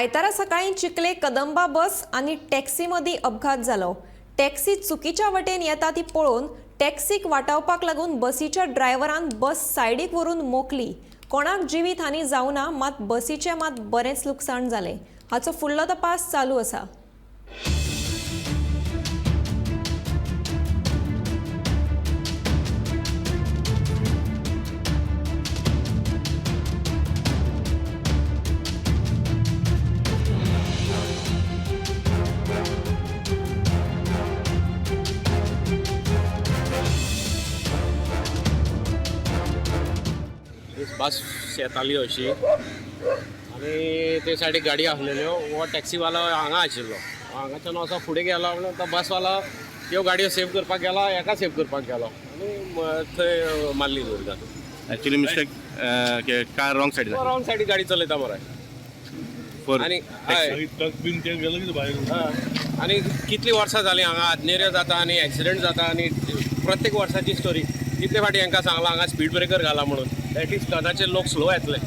आयतारा सकाळीं चिखले कदंबा बस आनी टॅक्सी मदीं अपघात जालो. टॅक्सी चुकीच्या वटेन येता ती पळोवन टॅक्सीक वाटावपाक लागून बसीच्या ड्रायव्हरान बस सायडीक व्हरून मोखली. कोणाक जिवीत हानी जावना, मात बसीचें मात बरेंच लुकसाण जालें. हाचो फुडलो तपास चालू आसा. बस येताली अशी आनी ते सायडीक गाडी आसलेल्यो. हो टॅक्सीवालो हांगा आशिल्लो, हांगाच्यान असो फुडें गेलो म्हणून तो बसवालो त्यो गाडयो सेव करपाक गेलो, हेका सेव करपाक गेलो आनी थंय मारली Durga. Actually mistake car wrong side wrong सायडीक गाडी चलयता मरे. फॉर आनी हय. ट्रक बीन ते गेलो कितें भायर. हय. आनी कितलीं वर्सां जालीं हांगा आदनेऱ्यो जाता आनी एक्सिडंट जाता आनी प्रत्येक वर्साची स्टोरी. कितले फावटी हांकां सांगलां हांगा स्पीड ब्रेकर घाला म्हणून, एटलिस्ट टर्नाचेर लोक स्लो येतले.